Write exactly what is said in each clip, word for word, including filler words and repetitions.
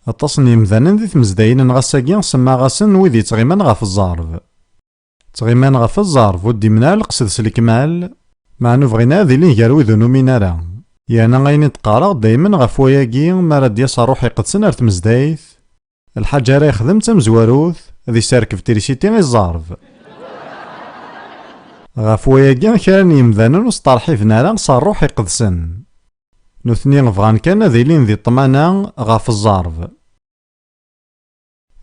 Aṭas n yimdanen di tmezdayin-nneɣ ass-agi semmaɣ-asen wid yettɣiman ɣef ẓẓerb. Ttɣiman ɣef ẓẓerb, ur d-imneɛ lqesd s lekmal, meɛna ur bɣin ara ad ilin gar wid ur numin ara. Yerna ayen i d-qqareɣ daymen ɣef wayagi, mi ara d-yas Ṛṛuḥ Iqedsen ar tmezdayt, lḥaǧa ara yexdem d tamezwarut, ad iserkeb trisiti i ẓẓerb. Ɣef wayagi, kra n yimdanen ur steṛḥiben ara s Ṛṛuḥ Iqedsen. Nutni bɣan kan ad ilin di ṭṭmana ɣef ẓẓerb.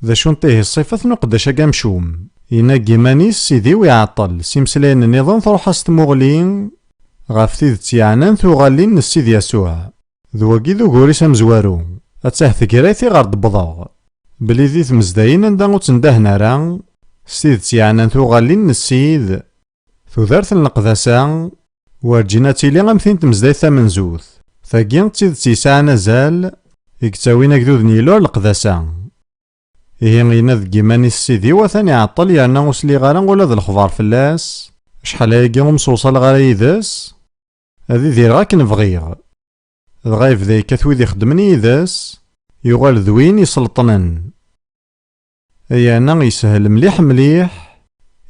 D acu n tihi ṣṣifat n uqeddac-agi amcum? Yenna deg yiman-is: Sidi-w iɛeṭṭel, s imeslayen nniḍen truḥ-as tmuɣli ɣef tidet yeɛnan tuɣalin n Ssid Yasuɛ. D wagi d ugur-is amezwaru. Attah tegrayt i ɣer d-wwḍeɣ. Belli di tmezdayin anda ur ttendahen ara, s tidet yeɛnan tuɣalin n Ssid, tudert n leqdasa, werǧin ad tili am tin n tmezdayt tamenzut. Tagi d tidet yesɛan azal, i yettawin agdud n Yillu ar leqdasa. Ihi yenna deg yiman-is: Sidi-w atan iɛeṭṭel yerna ur sliɣ ara ula d lexbar fell-as, acḥal ayagi ur msewṣaleɣ ara yid-s, ad idireɣ akken bɣiɣ. Dɣa yebda yekkat wid ixeddmen yid-s, yuɣal d win iselṭnen. Yerna yeshel mliḥ mliḥ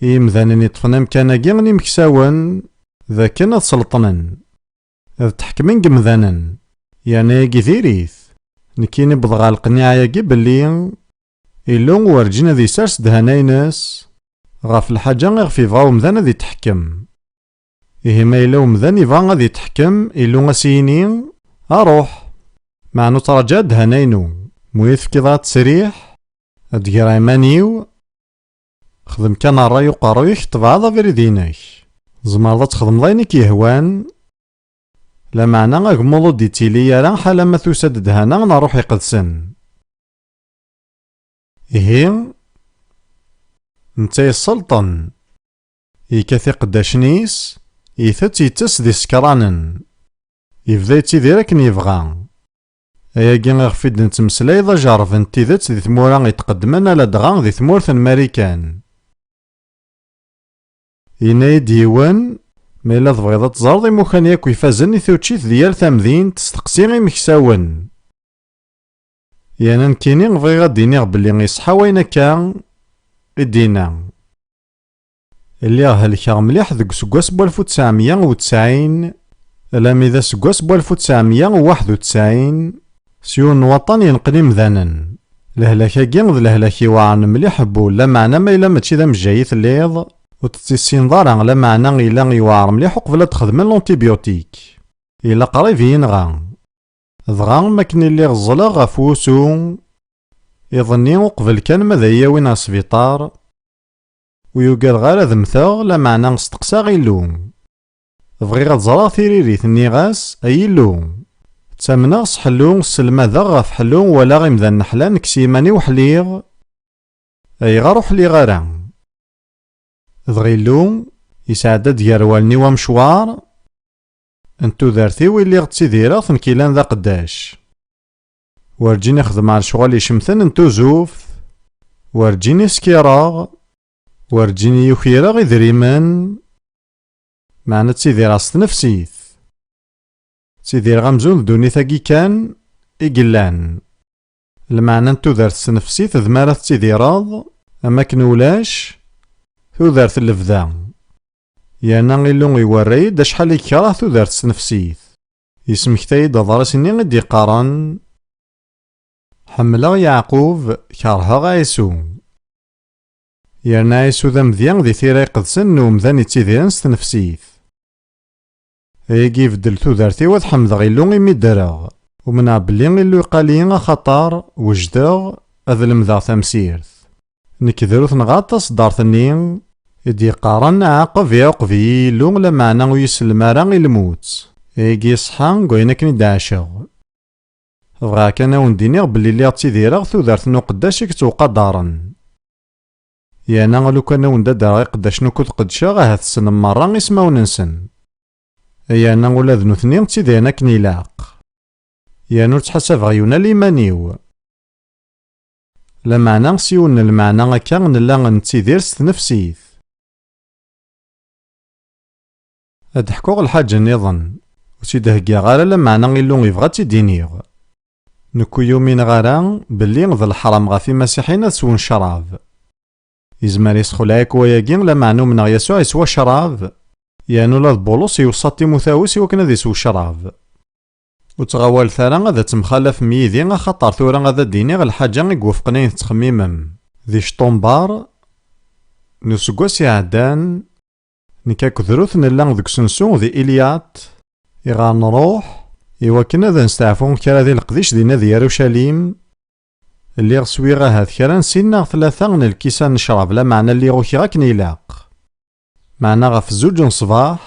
i yimdanen iṭṭfen amkan-agi n imeksawen d akken ad selṭnen, ad tḥekmen deg yimdanen. Yerna-agi diri-t. Nekkini wwḍeɣ ɣer lqenniɛa-agi belli Illu werǧin ad isers ddhana-ines ɣef lḥaǧa iɣef yebɣa umdan ad itḥekkem. Ihi ma yella umdan yebɣa ad itḥekkem, Illu a s-yini: Aṛuḥ, meɛna ur ttṛaǧu ddhana-inu. Ma ur yi-tefkiḍ ara ttesriḥ ad d-greɣ iman-iw, xdem kan ṛṛay uqerruy-ik, tebɛeḍ abrid-inek. Tzemreḍ ad txedmeḍ ayen i k-yehwan, lameɛna agemmuḍ ur d-ittili ara ḥala ma tusa-d ddhana n Ṛṛuḥ Iqedsen. Ihi, netta yesselṭen, yekkat iqeddacen-is, itett, yettess d isekranen. Yebda yettidir akken yebɣa. Ayagi iɣef i d-nettmeslay d ajerreb n tidet di tmura itqeddmen, aladɣa di tmurt n Marikan. Yenna-yi-d yiwen: Ma yella tebɣiḍ ad teẓreḍ imukan yakk ifazen i tuččit di yal tamdint, steqsi imeksawen. Yerna nekkini bɣiɣ ad d-iniɣ belli iṣeḥḥa wayen akka i d-yenna. Lliɣ helkeɣ mliḥ deg useggas n walef u tesɛemya u tesɛin almi d aseggas n walef u tesɛemya u waḥed u tesɛin, s yiwen n waṭṭan yenqen imdanen. Lehlak-agi d lehlak iweɛren mliḥ n wul, lameɛna ma yella mačči d amejjay i telliḍ, ur t-tissineḍ ara, lameɛna yella iweɛer mliḥ uqbel ad d-xedmen l'antibiotique. Yella qrib i yi-yenɣa. Dɣa, mi akken i lliɣ ẓẓleɣ ɣef wusu, iḍ-nni uqbel kan ma ad iyi-awin ɣer sbiṭar, ur ugadeɣ ara ad mmteɣ, lameɛna steqsaɣ Illu. Bɣiɣ ad ẓreɣ tiririt, nniɣ-as: Ay Illu, ttamneɣ s ḥellu, sselmadeɣ ɣef ḥellu, walaɣ imdanen ḥlan, kkes iman-iw ḥliɣ. Ayɣer ur ḥliɣ ara? Dɣa Illu yesɛedda-d gar wallen-iw amecwar n tudert-iw i lliɣ ttidireɣ-t nekk yellan d aqeddac. Werǧin i xedmeɣ lecɣal icemten n tuzuft, werǧin i skiṛeɣ, werǧin i yukireɣ idrimen, meɛna ttidireɣ s tnefsit. Ttidireɣ amzun d ddunit-agi kan i yellan. Lmeɛna n tudert s tnefsit d mi ara tettidireḍ, am akken ulac tudert n lebda. Yerna Illu iwerra-yi-d acḥal i yekreh tudert s tnefsit. Yesmekta-yi-d aḍris-nni i d-yeqqaren: Ḥemmleɣ Yeɛqub, kerheɣ Ɛisu. Yerna Ɛisu d amedya di Tira Iqedsen n umdan ittidiren s tnefsit. Ayagi ibeddel tudert-iw, ad ḥemdeɣ Illu imi ddreɣ. Umneɣ belli Illu iqal-iyi axaṭer wejdeɣ ad lemdeɣ tamsirt. Nekk drut neɣ aṭas ddart-nni i d-yeqqaren: Ɛaqeb iɛuqeb-iyi Illu, lameɛna ur yi-sellem ara i lmut. Ayagi iṣeḥḥa deg wayen akken i d-ɛaceɣ. Bɣiɣ kan a wen-d-iniɣ belli lliɣ ttidireɣ tudert n uqeddac i yettwaqadaren. Yerna lukan a wen-d-adreɣ iqeddacen ukud qeddceɣ, ahat tessnem merra ismawen-nsen. Yerna ula d nutni ttidiren akken ilaq. Yerna ur ttḥasabeɣ yiwen ala iman-iw. Lameɛna s yiwen n lmeɛna akka nella nettidir s tnefsit. Ad d-ḥkuɣ lḥaǧa nniḍen, ur tt-id-heggaɣ ara lameɛna Illu yebɣa ad tt-id-iniɣ. Nekk ur yumineɣ ara belli d leḥram ɣef imasiḥiyen ad swen ccrab. Yezmer yessexleɛ-ik wayagi, lameɛna umneɣ Yasuɛ yeswa ccrab, yerna ula d Bulus iweṣṣa Timutawus i wakken ad isew ccrab. Ur ttɣawalet ara ad temxalafem yid-i, axaṭer tura ad d-iniɣ lḥaǧa i iwefqen ayen tettxemmimem. Di Ctumber n useggas iɛeddan, nekk akked Ruth nella deg usensu di Iliat, iɣer nruḥ i wakken ad nesteɛfu kra di leqdic dinna di Yarucalim. Lliɣ swiɣ ahat kra n sin neɣ tlata n lkisan n ccrab, lameɛna lliɣ ukiɣ akken ilaq. Meɛna ɣef zuǧ n ṣṣbeḥ,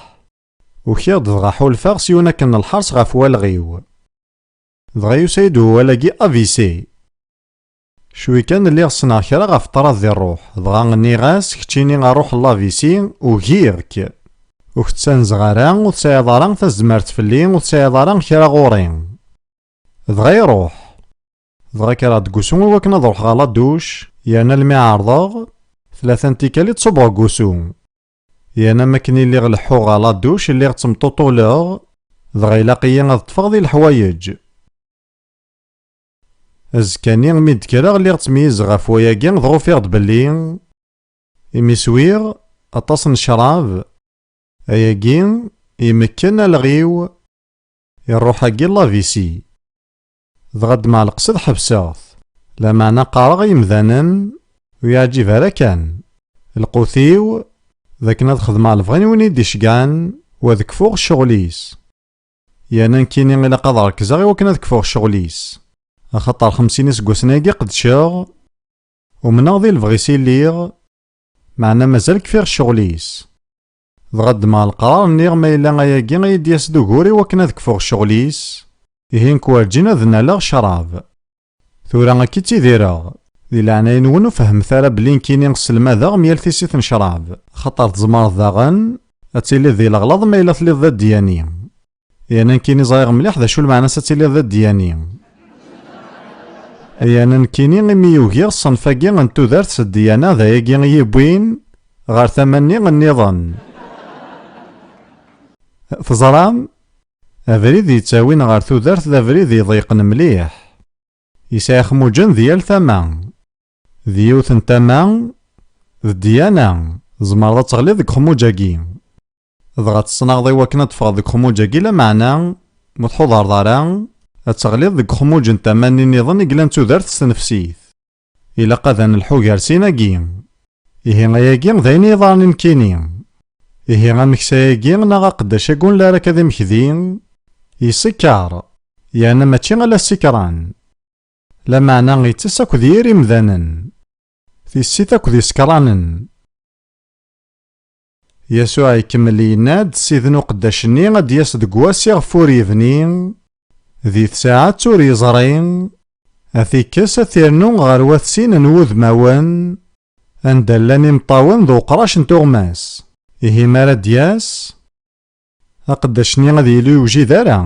ukiɣ-d dɣa ḥulfaɣ s yiwen akken n lḥers ɣef walɣ-iw. Dɣa yusa-yi-d wawal-agi A V C. Cwi kan lliɣ ssneɣ kra ɣef ṭṭrad di ṛṛuḥ, dɣa nniɣ-as, keččini a ṛṛuḥ n l'A V C, ugiɣ-k. Ur k-ttanzeɣ ara, ur tesɛiḍ ara tazmert fell-i, ur tesɛiḍ ara kra ɣur-i. Dɣa iṛuḥ. Dɣa kkreɣ-d deg usu i wakken ad ṛuḥeɣ ɣer la douche, yerna almi ɛerḍeɣ, tlata n tikkal i d-ṣubbeɣ deg usu. Yerna am akken i lliɣ leḥḥuɣ ɣer la douche, lliɣ ttemṭuṭuleɣ, dɣa ilaq-iyi ad ṭṭfeɣ di leḥwayeǧ. Azekka-nni mi d-kkreɣ, lliɣ ttmeyyizeɣ ɣef wayagi, dɣa ufiɣ-d belli imi swiɣ aṭas n ccrab, ayagi imekken alɣ-iw i ṛṛuḥ-agi n l'A V C. Dɣa ddmeɣ lqesd ḥebseɣ-t, lameɛna qqareɣ i yemdanen ur yeɛǧib ara kan. Lqut-iw d akken ad xedmeɣ lebɣi n win i d-iceggɛen u ad kfuɣ ccɣel-is. Yerna nekkini ilaq ad rekzeɣ i wakken ad kfuɣ ccɣel-is, axaṭer xemsin iseggasen-agi qedceɣ, umneɣ di lebɣi-s i lliɣ, meɛna mazal kfiɣ ccɣel-is. Dɣa ddmeɣ leqrar, nniɣ ma yella ayagi i yi-d-yas d ugur i wakken ad kfuɣ ccɣel-is, ihi nekk werǧin ad nnaleɣ ccrab. Tura akka i ttidireɣ. Di leɛnaya-nwen ur fehhmet ara belli nekkini sselmadeɣ mgal tissit n ccrab, axaṭer tzemreḍ daɣen ad tiliḍ di leɣlaḍ ma yella tiliḍ d adyani. Yerna nekkini ẓriɣ mliḥ d acu lmeɛna-s ad tiliḍ d adyani. Yerna nekkini imi ugiɣ ṣṣenf-agi n tudert s ddyana, d ayagi i yi-wwin ɣer tama-nni nniḍen. Teẓram, abrid yettawin ɣer tudert d abrid iḍeyqen mliḥ. Yesɛa ixmuǧen di yal tama. Di yiwet n tama, d ddyana, tzemreḍ ad teɣliḍ deg uxmuǧ-agi. Dɣa tettnaɣeḍ i wakken ad teffɣeḍ deg uxmuǧ-agi, lameɛna, ma ur tḥudareḍ ara, ad teɣliḍ deg uxmuǧ n tama-nni nniḍen i yellan d tudert s tnefsit. Ilaq ad nelḥu gar sin-agi. Ihi ayagi d ayen i iḍarren i nekkini. Ihi ameksa-agi neɣ aqeddac-agi ur nelli ara akka d imekdi, yeskeṛ, yerna mačči ala ssekran. Lameɛna yettess akked yir imdanen. Tissit akked isekranen. Yasuɛ ikemmel yenna-d, Ssid-nni uqeddac-nni ad d-yas deg wass iɣef ur yebni, di tsaɛet ur yeẓri, ad t-ikkes ad t-irnu ɣer wat sin n wudmawen, anda llan imeṭṭawen d uqrac n tuɣmas. Ihi mi ara d-yas, aqeddac-nni ad yili ur yewjid ara.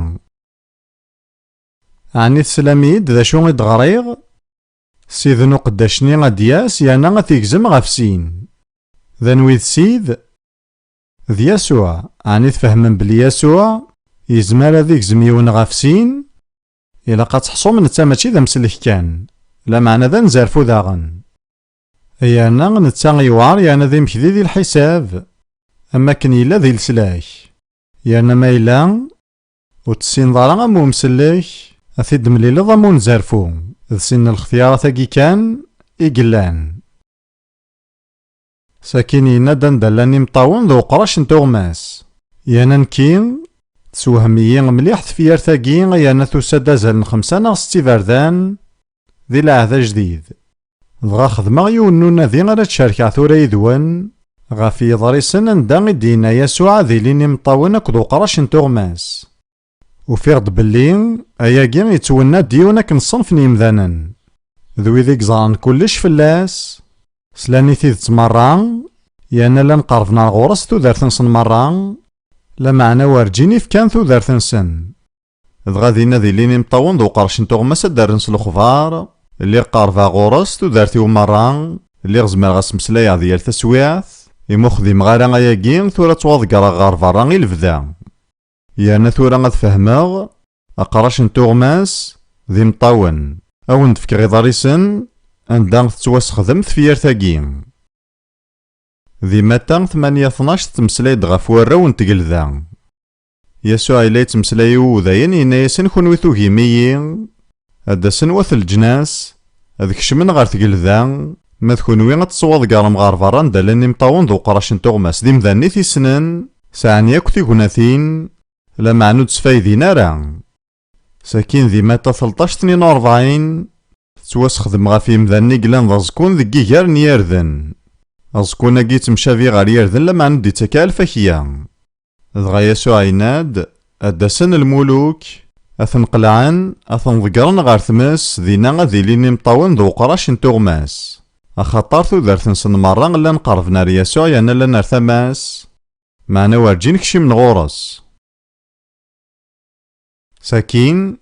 Ɛni teslam-iyi-d d acu i d-ɣriɣ? Ssid n uqeddac-nni ad d-yas yerna ad t-igzem ɣef sin. D anwi d Ssid? D Yasuɛ. Ɛni tfehmem belli Yasuɛ yezmer ad igzem yiwen ɣef sin? Ilaq ad teḥṣum netta mačči d amsellek kan, lameɛna d anezzarfu daɣen. Yerna netta yewɛer yerna d imekdi di lḥisab, am wakken yella di leslak. Yerna ma yella ur tessineḍ ara am umsellek, ad t-id-temlileḍ am unezzarfu. D sin n lextyarat-agi kan i yellan. Sakin yenna-d anda llan imeṭṭawen d uqrac n tuɣmas. Yerna nekki, teswehem-iyi mliḥ tefyirt-agi, yerna tusa-d azal n xemsa neɣ setta iberdan di lɛehd ajdid. Dɣa xedmeɣ yiwen n unadi ara d-cerkeɣ tura yid-wen ɣef yiḍrisen anda i d-yenna Yasuɛ ad ilin imeṭṭawen akked uqrac n tuɣmas. Ufiɣ-d belli ayagi yettwenna-d yiwen akken ṣṣenf n yemdanen. D wid i yeẓran kullec fell-as, slan i tidet merra, yerna llan qerben ar ɣur-s tudert-nsen merra, lameɛna werǧin i fkan tudert-nsen. Dɣa dinna ad ilin imeṭṭawen d uqerrec n tuɣmas ad d-rren s lexbar, lliɣ qerbeɣ ɣur-s tudert-iw merra, lliɣ zemreɣ ad s-meslayeɣ di yal taswiɛt, imi ur xdimeɣ ara ayagi, tura ttwaḍeggreɣ ɣer berra i lebda. Yerna tura ad fehmeɣ, aqrac n tuɣmas, d imeṭṭawen. A wen-d-fkeɣ iḍrisen anda tettwasexdem tefyirt-agi. Di Mata tmanya tnac tettmeslay-d ɣef warraw n tgelda. Yasuɛ yella yettmeslay i wudayen, yenna-yasen: "Kunwi tugim-iyi, ad d-asen wat leǧnas, ad kecmen ɣer tgelda, ma d kunwi ad tettwaḍegrem ɣer berra anda llan imeṭṭawen d uqrac n tuɣmas." D imdanen i t-issnen, sɛan yakk tignatin, lameɛna ur d-sfaydin ara. Sakin di Mata telṭac tnin u rebɛin, tettwasexdem ɣef yimdanen i yellan d aẓekkun deg yiger n yirden. Aẓekkun-agi yettemcabi ɣer yirden, lameɛna ur d-yettak ara lfakya. Dɣa Yasuɛ yenna-d: "Ad d-asen lmuluk, ad ten-qelɛen, ad ten-ḍeggren ɣer tmes, dinna ad ilin imeṭṭawen d uqrac n tuɣmas." Axaṭer tudert-nsen merra llan qerben ar Yasuɛ yerna llan ar tama-s, meɛna werǧin kcimen ɣur-s. Sakin,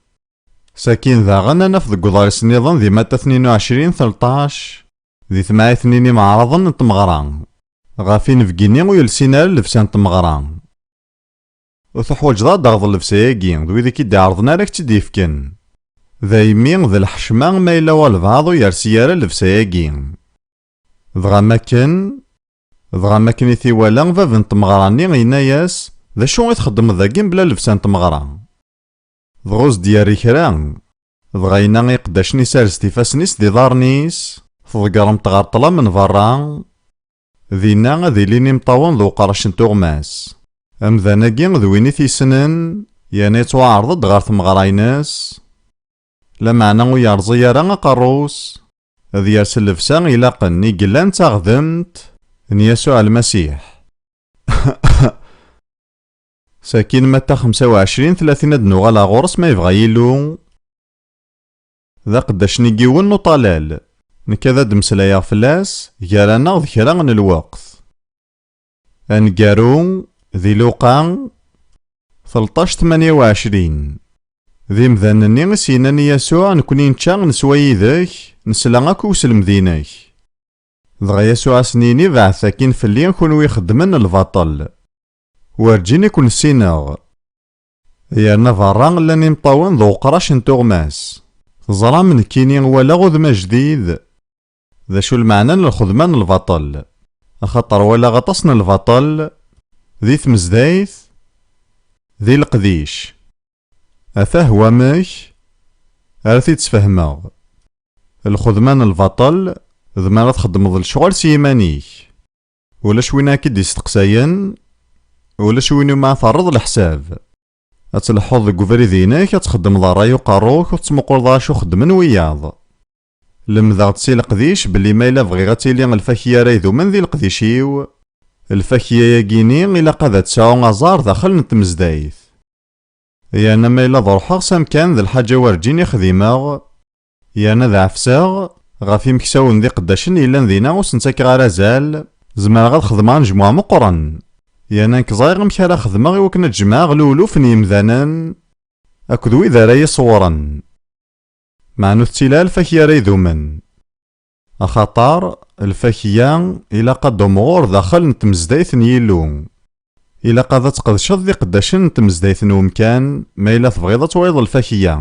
sakin daɣen ad naf deg uḍris nniḍen di Mata tnin u ɛecrin telṭac, di temɛayt-nni n imeɛraḍen n tmeɣra, ɣef inebgi-nni ur yelsin ara llebsa n tmeɣra. Ur teḥwaǧeḍ ad d-taɣeḍ llebsa-agi, d wid i k-id-iɛerḍen ara k-tt-id-yefken. Daymi d lḥecma ma yella walbeɛḍ ur yersi ara llebsa-agi. Dɣa makken, dɣa makken i t-iwala bab n tmeɣra-nni, yenna-yas: "D acu i txeddmeḍ dagi mebla llebsa n tmeɣra?" Dɣa ur s-d-yerri kra. Dɣa yenna i iqeddacen-is: "Arzet ifassen-is d iḍarren-is, tḍeggremt ɣer ṭṭlam n berra, dinna ad ilin imeṭṭawen d uqrac n tuɣmas." Amdan-agi d win i t-yessnen, yerna yettwaɛreḍ-d ɣer tmeɣra-ines, lameɛna ur yerẓi ara aqerru-s, ad yers llebsa ilaqen i yellan d taɣdemt n Yasuɛ Lmasiḥ. Sakin Mata xemsa u ɛecrin tlatin ad d-nuɣal ɣur-s ma yebɣa Yillu. D aqeddac n yiwen n uṭalal. Nekk ad d-mmeslayeɣ fell-as gar-aneɣ d kra n lweqt. Aneggaru, di Luqa, telṭac tmanya u ɛecrin. D imdanen-nni i s-yennan i Yasuɛ: "Nekni nečča, neswa yid-k, nesla akk i uselmed-inek." Dɣa Yasuɛ a sen-yini: "Beɛdet akkin fell-i, kunwi ixeddmen lbaṭel. Werǧin i ken-ssineɣ." Yerna berra llan imeṭṭawen d uqrac n tuɣmas. Teẓram, nekkini walaɣ udem ajdid. D acu lmeɛna n lxedma n lbaṭel? Axaṭer walaɣ aṭas n lbaṭel di tmezdayt, di leqdic. Atah wamek ara t-id-sfehmeɣ. Lxedma n lbaṭel d mi ara txeddmeḍ lecɣal s yiman-ik. Ulac win ara k-id-isteqsayen, ulac win umi ara terreḍ leḥsab. Ad tleḥḥuḍ deg ubrid-inek, ad txeddmeḍ ṛṛay uqerru-k, ur tettmuquleḍ ara acu xeddmen wiyaḍ. Lemdeɣ-d si leqdic belli ma yella bɣiɣ ad tili lfakya ara idumen di leqdic-iw, lfakya-agi-ni ilaq ad tesɛu aẓar daxel n tmezdayt. Yerna ma yella ad ruḥeɣ s amkan d lḥaǧa werǧin i xdimeɣ, yerna ad ɛefseɣ ɣef imeksawen d iqeddacen yellan dinna, ur sen-ttakeɣ ara azal, zemreɣ ad xedmeɣ anejmuɛ meqqren. Yerna nekk ẓriɣ amek ara xedmeɣ i wakken ad jemɛeɣ luluf n yemdanen akked wid ara yi-ṣewwren. Meɛna ur tettili ara lfakya ara idumen. Axaṭer lfakya ilaq ad d-umɣur daxel n tmezdayt n Yillu. Ilaq ad tqedceḍ d iqeddacen n tmezdayt n umkan, ma yella tebɣiḍ ad twaliḍ lfakya.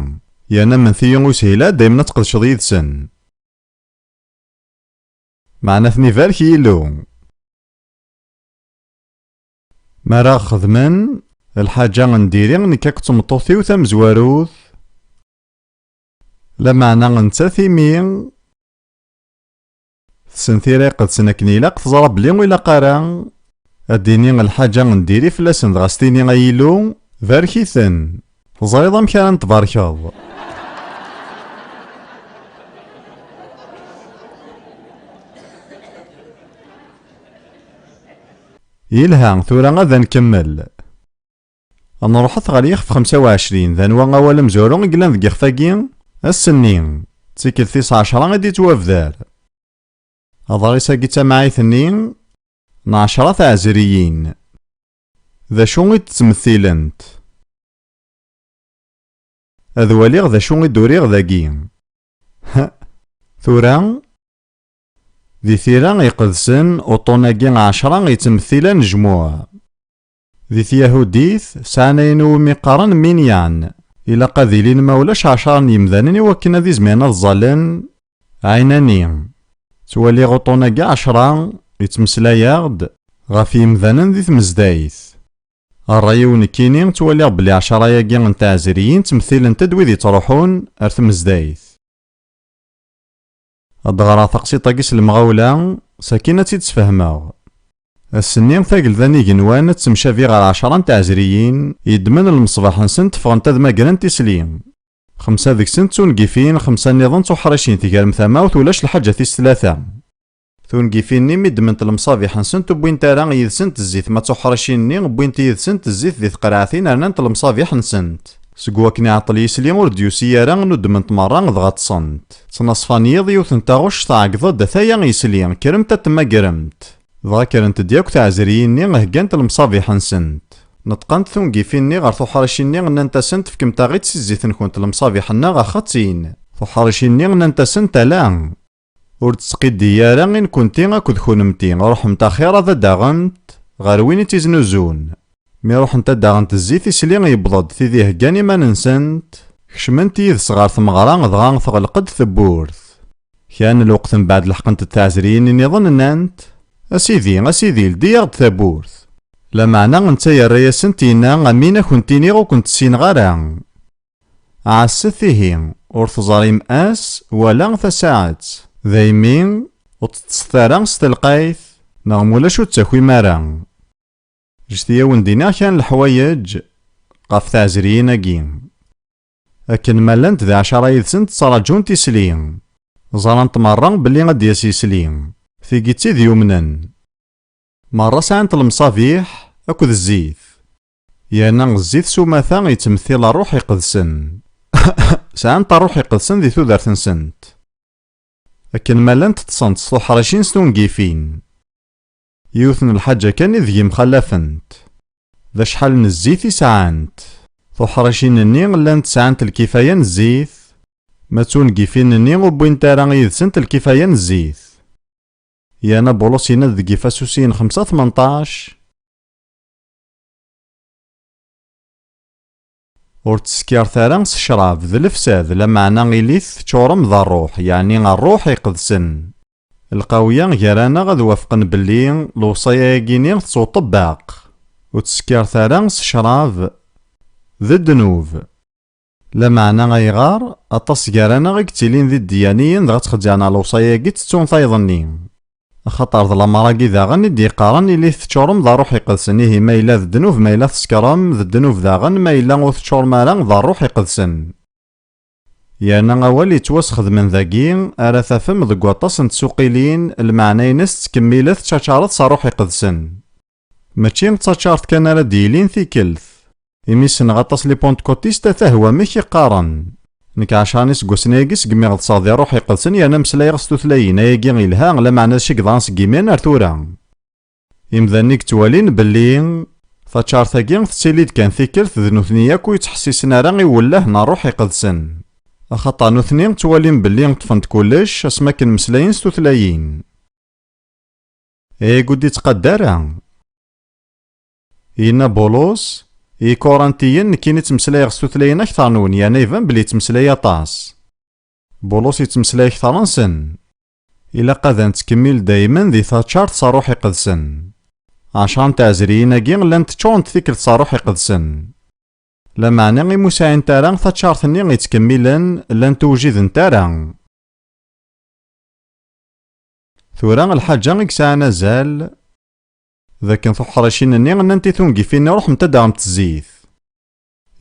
Yerna menti ur yeshil ara daymen ad tqedceḍ yid-sen. Meɛna ad ten-ibarek Yillu. Mi ara xedmen lḥaǧa n diri, nekk akked tmeṭṭut-iw tamezwarut, lameɛna nettat imi tessen Tira Iqedsen akken ilaq, teẓra belli ur ilaq ara ad d-tini lḥaǧa n diri fell-asen, dɣa s-tini: "Ay Illu, barek-iten." Teẓriḍ amek ara n-tbarkeḍ? Yelha, tura ad nkemmel. Nruḥet ɣer yixef xemsa u ɛecrin. D anwa awal amezwaru i yellan deg yixef-agi? Ass-nni, d tikkelt tis ɛecra i d-yettwabdar. Aḍris-agi d tamɛayt-nni n ɛecra tɛezriyin. D acu i d-ttmettilent? Ad waliɣ d acu i d-uriɣ dagi. Tura, di Tira Iqedsen, uṭṭun-agi ɛecra yettmettil anejmuɛ. Di tyahudit, sɛan ayen umi qqaren minyan, Ilaq ad ilin ma ulac ɛecṛa n yemdanen i wakken ad izmiren ad ẓẓallen. Ɛinani. Ttwaliɣ uṭṭun-agi ɛecṛa, yettmeslay-aɣ-d ɣef yemdanen di tmezdayt. Ṛṛay-iw nekkini, ttwaliɣ belli ɛecṛa-agi n tɛezriyin ttmettilent-d wid yettṛuḥun ar tmezdayt. Ad d-ɣreɣ taqsiṭ-agi s lemɣawla, sakin ad tt-id-sfehmeɣ. Ass-nni, tagelda n igenwan ad tettemcabi ɣer ɛecṛa n tɛezriyin, yeddmen lmeṣbaḥ-nsent, ffɣent ad magrent isli. Xemsa deg-sent d tungifin, xemsa nniḍen d tuḥricin, tegrem tamawt, ulac lḥaǧa tis tlata. Tungifin-nni mi ddment lemṣabiḥ-nsent, ur wwint ara yid-sent zzit, ma d tuḥricin-nni wwint yid-sent zzit di tqerɛtin, rnant lemṣabiḥ-nsent. Seg wakken iɛeṭṭel yisli ur d-yusi ara, nuddment merra dɣa ṭṭsent. Ttnaṣfan yiḍ, yiwet n taɣect tɛeggḍ-d, "Ataya yisli, kkremt ad temmagremt." Dɣa kkrent-d yakk tɛezriyin-nni, heggant lemṣabiḥ-nsent. Neṭqent tungifin-nni ɣer tuḥricin-nni, nnant-asent, "Fkemt-aɣ-id si zzit-nkent lemṣabiḥ-nneɣ, axaṭ-in." Tuḥricin-nni nnant-asent, "Ala. Ur d-tesqiddi ara i nekkenti akked kunemti, ruḥemt axir ad d-aɣent ɣer win i tt-iznuzun." Mi ruḥent ad d-aɣent zzit, isli yewweḍ-d tid iheggan iman-nsent, kecment yid-s ɣer tmeɣra, dɣa teɣleq-d tewwurt. Kra n lweqt mbeɛd leḥqent-d tɛezriyin nniḍen, nnant, "A sidi, a sidi, ldi-yaɣ-d tawwurt." Lameɛna netta yerra-yasent, yenna, "Amin ad kent-iniɣ, ur kent-ssineɣ ara." Ɛasset ihi, ur teẓrim ass wala tasaɛet. Daymi, ur teṭṭset ara s telqayt, neɣ mulac ur d-takim ara. Ǧǧet-iyi ad wen-d-iniɣ kra n leḥwayeǧ ɣef tɛezriyin-agi. Akken ma llant d ɛecṛa yid-sent ttraǧunt isli. Ẓrant merra belli ad d-yas yisli. Tigi d tid yumnen. Merra sɛant lemṣabiḥ akked zzit. Yerna zzit s umata yettmettil ṛṛuḥ iqedsen. Sɛant ṛṛuḥ iqedsen di tudert-nsent. Akken ma llant ṭṭsent s tuḥricin s tungifin. Yiwet n lḥaǧa kan ideg mxallafent. D acḥal n zzit i sɛant. Tuḥricin-nni llant sɛant lkifaya n zzit, ma d tungifin-nni ur wwint ara yid-sent lkifaya n zzit. Yerna Bulus yenna-d deg Ifasusiyen xemsa tmenṭac, "Ur ttsekkiret ara s ccrab d lefsad, lameɛna ilit teččurem d ṛṛuḥ, yeɛni ṛṛuḥ iqedsen." Lqawya gar-aneɣ ad wafqen belli lewṣaya-agi-nni tettwaṭebbaq. Ur ttsekkiret ara s ccrab d ddnub. Lameɛna ayɣer? Aṭas gar-aneɣ i yettilin d iddiyaniyen dɣa ttxezzɛen ɣer lewṣaya-agi ttettun tayeḍ-nni. Axaṭer d lamer-agi daɣen i d-yeqqaren ilit teččurem d ṛṛuḥ iqedsen, ihi ma yella d ddnub, ma yella teskerem, d ddnub daɣen ma yella ur teččurem ara d ṛṛuḥ iqedsen. Yerna awal yettwasxedmen dagi ara tafem deg waṭas n tsuqilin, lmeɛna-ines tettkemmileḍ teččačareḍ s ṛṛuḥ iqedsen. Mačči d taččart kan ara d-yilin tikkelt. Imi ssneɣ aṭas les pentecôtistes, ata hwa amek i qqaren. Nekk ɛecṛa n iseggasen-agi segmi ɣeḍseɣ di ṛṛuḥ iqedsen yerna meslayeɣ s tutlayin, ayagi yelha, lameɛna d acu i yeḍran seg yimir ar tura. Imdanen i yettwalin belli taččart-agi tettili-d kan tikkelt, d nutni akk ur yettḥessisen ara i uwelleh n ṛṛuḥ iqedsen. Axaṭer nutni ttwalin belli ṭṭfen-d kullec asmi akken meslayen s tutlayin. Ayagi ur d-ittqadar ara. Yenna Bulus, i Ikurantiyen, nekkini ttmeslayeɣ s tutlayin akteṛ-nwen, yerna iban belli yettmeslay aṭas. Bulus yettmeslay akteṛ-nsen. Ilaq ad nettkemmil daymen di taččart s ṛṛuḥ iqedsen. Ɛecṛa n tɛezriyin-agi llant ččurent tikkelt s ṛṛuḥ iqedsen. Lameɛna imi ur sɛint ara taččart-nni yettkemmilen, llant ur wjident ara. Tura lḥaǧa i yesɛan azal, d akken tuḥricin-nni nnant i tungifin-nni ruḥemt ad d-aɣemt zzit.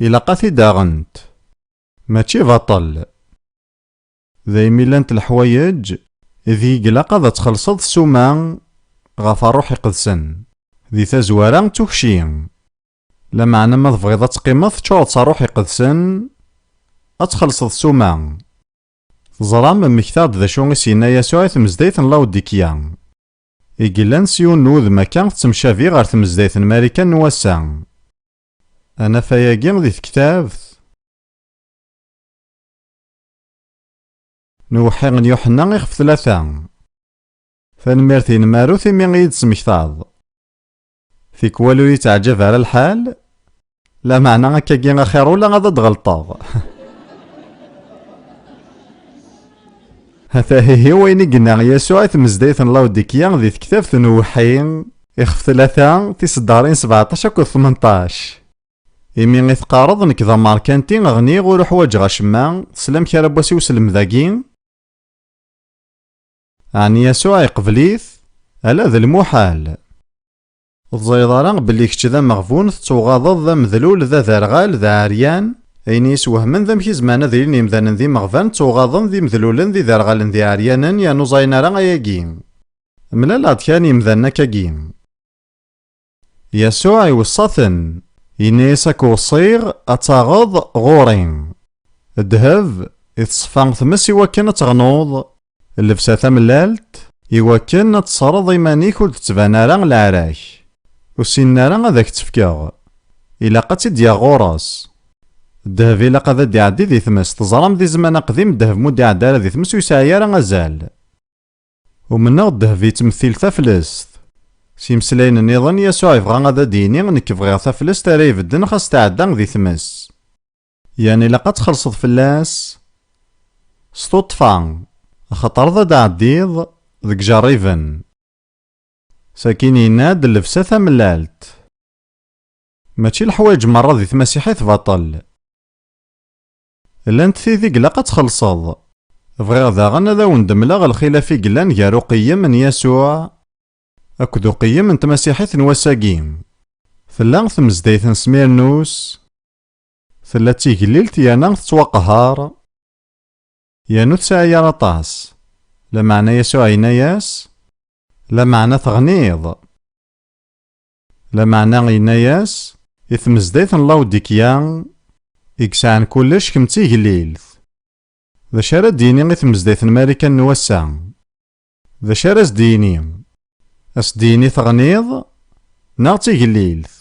Ilaq ad t-id-aɣent. Mačči baṭel. Daymi llant leḥwayeǧ ideg ilaq ad txellṣeḍ ssuma ɣef ṛṛuḥ iqedsen. Di tazwara d tukci. Lameɛna ma tebɣiḍ ad teqqimeḍ teččureḍ s ṛṛuḥ iqedsen, ad txellṣeḍ ssuma. Teẓram, mmektaɣ-d d acu i s-yenna Yasuɛ i tmezdayt n Lawdikya, i yellan s yiwen n wudem akka tettemcabi ɣer tmezdayt n Marikan n wass-a. Ad naf ayagi di tektabt n uweḥḥi n Yuḥenna ixef tlata. Tanemmirt-inem arut imi i yi-d-tesmektaḍ. Tikwal ur yi-ttaɛǧab ara lḥal, Lameɛna akkagi axir ula ad d-ɣelṭeɣ. Hata ihi wayen i yenna Yasuɛ i tmezdayt n Lawdikya di tektabt n Uweḥḥi, ixef tlata, tiseddarin sbeɛṭac akked tmenṭac. Imi i teqqareḍ, nekk d amerkanti, ɣniɣ, ur uḥwaǧeɣ acemma, teslam kra n wass i uselmed-agi? Ɛni Yasuɛ iqbel-it? Ala d lmuḥal. Ur teẓriḍ ara belli kečč d ameɣbun, tettuɣaḍeḍ d amedlul, d aderɣal, d aɛeryan? Ayen i yi-iswehmen d amek i zemren ad ilin yimdanen d imeɣban, ttuɣaḍen d imedlulen, d iderɣalen, d iɛeryanen, yernu ur ẓayen ara ayagi. Mlaleɣ-d kan yimdanen akkagi. Yasuɛ iweṣṣa-ten, yenna-yas: "Ad k-weṣṣiɣ ad taɣeḍ ɣur-i." Ddheb, i teṣfa tmes iwakken ad teɣnuḍ, llebsa tamellalt, iwakken ad tesreḍ iman-ik ur d-tettban ara leɛra-k. Ur ssinen ara ad ak-tt-fkeɣ. Ilaq ad tt-id-yaɣ ɣur-s. Ddheb ilaq ad d-iɛeddi di tmes. Teẓram di zzman aqdim, ddheb mu d-iɛedda ara di tmes ur yesɛi ara azal. Umneɣ ddheb yettmettil taflest. S yimeslayen nniḍen, Yasuɛ yebɣa ad d-yini: "Nekk bɣiɣ taflest ara ibedden xas tɛedda di tmes." Yan ilaq ad txellṣeḍ fell-as s tuṭṭfa, axaṭer ad d-ɛeddiḍ deg ijerriben. Sakin yenna-d: "Llebsa tamellalt." Mačči leḥwayeǧ merra di tmasiḥit baṭel. Llant tid i ilaq ad txellṣeḍ. Bɣiɣ daɣen ad awen-d-mleɣ lxilaf i yellan gar uqeyyem n Yasuɛ akked uqeyyem n tmasiḥit n wass-agi. Tella tmezdayt n Smirnus, tella d tigellilt yerna tettwaqehher, yernu ur tesɛi ara aṭas. Lameɛna Yasuɛ yenna-yas: "Lameɛna teɣniḍ." Lameɛna yenna-yas i tmezdayt n Lawdikya, i yesɛan kullec, kemm d tigellilt. D acu ara d-yini i tmezdayt n Marikan n wass-a? D acu ara s-d-yini? A s-d-yini teɣniḍ neɣ d tigellilt?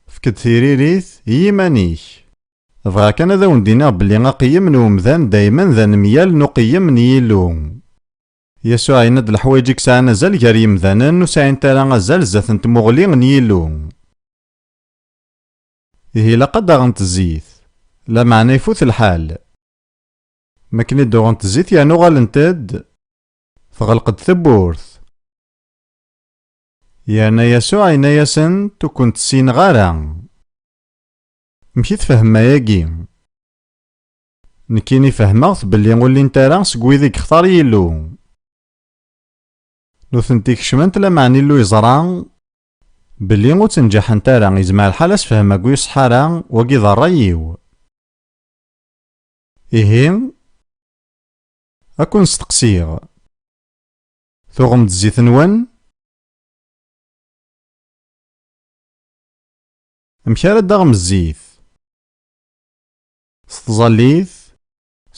Efk-d tiririt i yiman-ik. Bɣiɣ kan ad awen-d-iniɣ belli aqeyyem n umdan daymen d anemyal n uqeyyem n Yillu. Yasuɛ yenna-d leḥwayeǧ i yesɛan azal gar yimdanen ur sɛint ara azal zdat n tmuɣli n Yillu. Ihi ilaq ad d-aɣent zzit, lameɛna ifut lḥal. Mi akken i d-uɣent zzit yerna uɣalent-d, teɣleq-d tewwurt. Yerna Yasuɛ yenna-yasent: "Ur kent-ssineɣ ara." Amek i tfehmem ayagi? Nekkini fehmeɣ-t belli ur llint ara seg wid i yextar Yillu. Nutenti kecment, lameɛna Illu yeẓra belli ur ttneǧaḥent ara. Yezmer lḥal asefhem-agi ur iṣeḥḥa ara, wagi d ṛṛay-iw. Ihi, ad ken-steqsiɣ. Tuɣem-d zzit-nwen? Amek ara d-taɣem zzit? S tẓallit,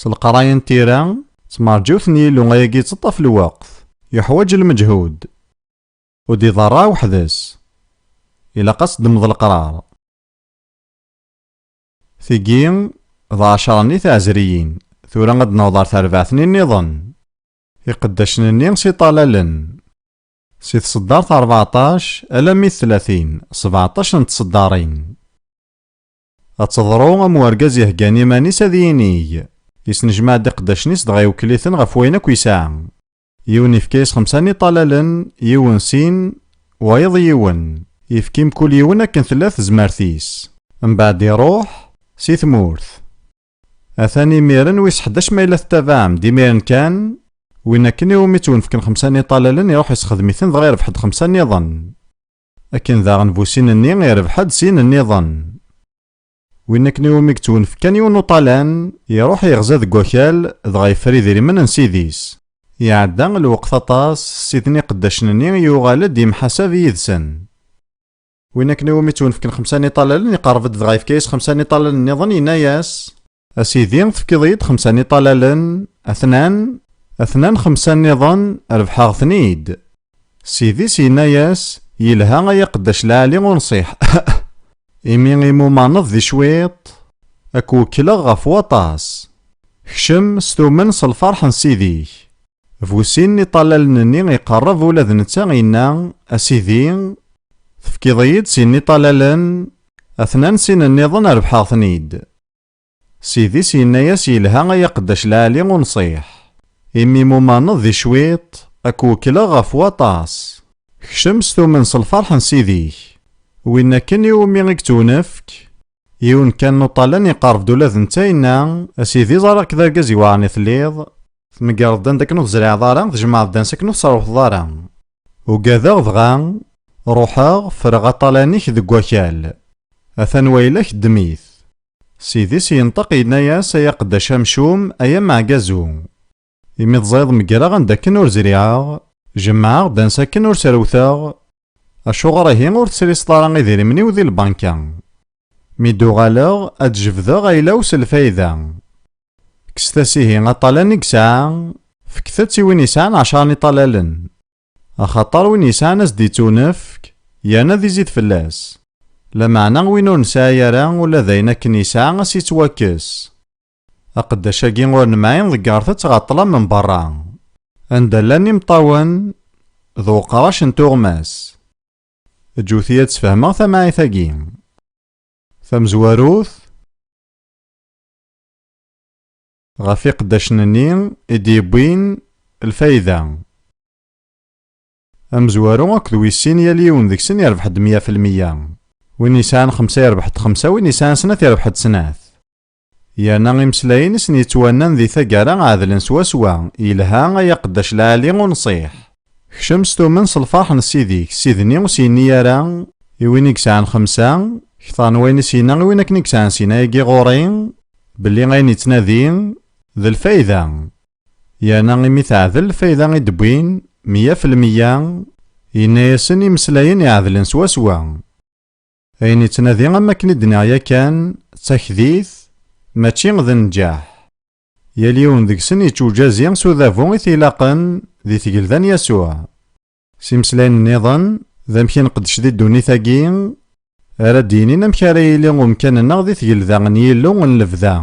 s leqraya n tira, s tmerǧiwt n Yillu, ayagi yetteṭṭaf lweqt, yeḥwaǧ lmeǧhud. Ur d-iḍerra weḥd-s. Ilaq ad s-ddmeḍ leqrar. Tigi d ɛecṛa-nni tɛezriyin. Tura ad d-naweḍ ar terbaɛt-nni nniḍen. Iqeddacen-nni s iṭalalen. Si tṣeddart rbeɛṭac alammi d tlatin, sbeɛṭac n tṣeddarin. Ad teḍru am urgaz iheggan iman-is ad yinig. Yesnejmaɛ-d iqeddacen-is dɣa iwekkel-iten ɣef wayen akk yesɛa. Yiwen ifka-yas xemsa n iṭalalen, yiwen sin, wayeḍ yiwen. Yefka i mkul yiwen akken tella tezmert-is. Mbeɛd iruḥ si tmurt. Atan imiren wis ḥdac ma yella tettabaɛem-d imiren kan, win akken iwumi ttwenfken xemsa n iṭalalen iruḥ isexdem-iten dɣa irbeḥ-d xemsa nniḍen. Akken daɣen bu sin-nni irbeḥ-d sin nniḍen. Win akken iwumi yettwenfek kan yiwen uṭalan, iruḥ yeɣza deg wakal, dɣa yeffer idrimen n ssid-is. Iɛedda lweqt aṭas, ssid n iqeddacen-nni yuɣal-d yemḥasab yid-sen. Win akken iwumi ttwenfken xemsa n iṭalalen, iqerreb-d dɣa yefka-yas xemsa n iṭalalen nniḍen, yenna-yas: "A sidi, tefkiḍ-iyi-d xemsa n iṭalalen, atnan, atnan xemsa nniḍen, rebḥeɣ-ten-id." Ssid-is yenna-yas: "Yelha ay aqeddac lɛali unṣiḥ. Imi i mumaneḍ di cwiṭ, ad k-wekkleɣ ɣef waṭas. Kcem s tumen s lferḥ n ssid-ik." Bu sin n iṭalalen-nni iqerreb ula d netta, yenna: "A sidi, tefkiḍ-iyi-d sin n iṭalalen, Atnan sin nniḍen rebḥeɣ-ten-id. Sidi-s yenna-yas: "Yelha ay aqeddac lɛali unṣiḥ. Imi mumaneḍ di cwiṭ, ad k-wekkleɣ ɣef waṭas. Kcem s tumen s lferḥ n sidi-k." Win akken iwumi i yettwnefk, yiwen kan n uṭalan iqerreb-d ula d netta yenna: "A sidi, ẓriɣ-k d argaz iweɛren i telliḍ, tmegreḍ-d anda akken ur tezriɛeḍ ara, tjemɛeḍ-d ansi akken ur tesserwteḍ ara. Ugadeɣ dɣa, ruḥeɣ, ffreɣ aṭalan-ik deg wakal. Atan wayla-k, ddem-it." Sidi-s yenṭeq yenna-yas: "Ay aqeddac amcum, ay ameɛgazu. Imi teẓriḍ meggreɣ anda akken ur zriɛeɣ, jemɛeɣ-d ansi akken ur serwteɣ, acuɣer ihi ur tesriseḍ ara idrimen-iw di lbanka? Mi d-uɣaleɣ, ad d-jebdeɣ ayla-w s lfayda. Kkset-as ihi aṭalan i yesɛa, fket-t i win yesɛan ɛecṛa n iṭalalen. Axaṭer win yesɛan ad s-d-ittunefk, yerna ad izid fell-as. Lameɛna win ur nesɛi ara, ula d ayen akken yesɛa, ad s-ittwakkes." Aqeddac-agi ur nemɛin ḍeggret-t ɣer ṭṭlam n berra, anda llan imeṭṭawen d uqrac n tuɣmas. Ǧǧut-iyi ad sfehmeɣ tamɛayt-agi. Tamezwarut, ɣef iqeddacen-nni i d-yewwin lfayda. Amezwaru akked wis sin, yal yiwen deg-sen yerbeḥ-d meyya fi lmeyya. Win yesɛan xemsa yerbeḥ-d xemsa, win yesɛan snat yerbeḥ-d snat. Yerna imeslayen i sen-yettwannan di taggara ɛedlen swaswa: "Yelha ay aqeddac lɛali unṣiḥ. Kcem s tumen s lferḥ n sidi-k." Sidi-nni ur s-yenni ara i win i yesɛan xemsa, kter n wayen i s-yenna i win akken i yesɛan sin: "Ayagi ɣur-i, belli ayen yettnadi d lfayda." Yerna imi teɛdel lfayda i d-wwin, meyya fi lmeyya, yenna-yasen imeslayen iɛedlen swaswa. Ayen yettnadi, am wakken i d-nniɣ yakan, d takdit, mačči d nnǧaḥ. Yal yiwen deg-sen yettujazi s udabu i t-ilaqen di tgelda n Yasuɛ. S imeslayen nniḍen, d amek i nqeddec di ddunit-agi, ara d-yinin amek ara yili umkan-nneɣ di tgelda n Yillu n lebda.